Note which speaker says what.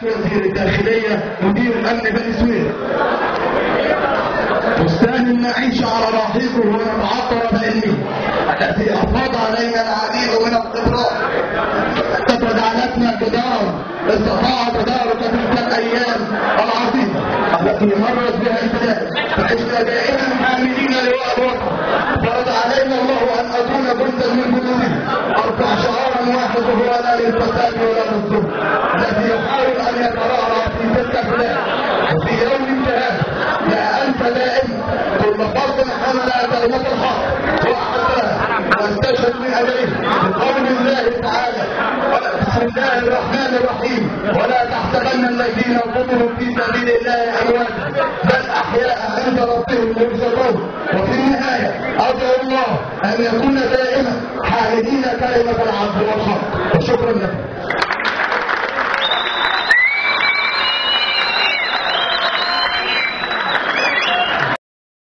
Speaker 1: وزير الداخلية مدير الأمن بني سويف. بستان المعيش على رحيقه ونتعطر بإني الذي أفاض علينا العديد من الخبرات التي جعلتنا جدارا استطاع تدارك تلك الأيام العظيمة التي مرت بها البلاد، فعشنا دائما حاملين لواء الوطن. فرض علينا الله أن أكون جزءا من جنوده، أرفع شعارا واحد وهو لا للفساد ولا للظلم الذي يحاول أن يترعرع في تلك البلاد. وفي يوم انتهاء لا أنسى دائما كل فرد حمل كلمة الحق وأعدها واستشهد من أجله بقول الله تعالى: بسم الله الرحمن الرحيم ولا تحسبن الذين قتلوا في سبيل الله أمواتا بل أحياء عند ربهم يرزقون. وفي النهاية أدعو الله أن يكون دائما حاملين كلمة العدل والحق. وشكرا لكم.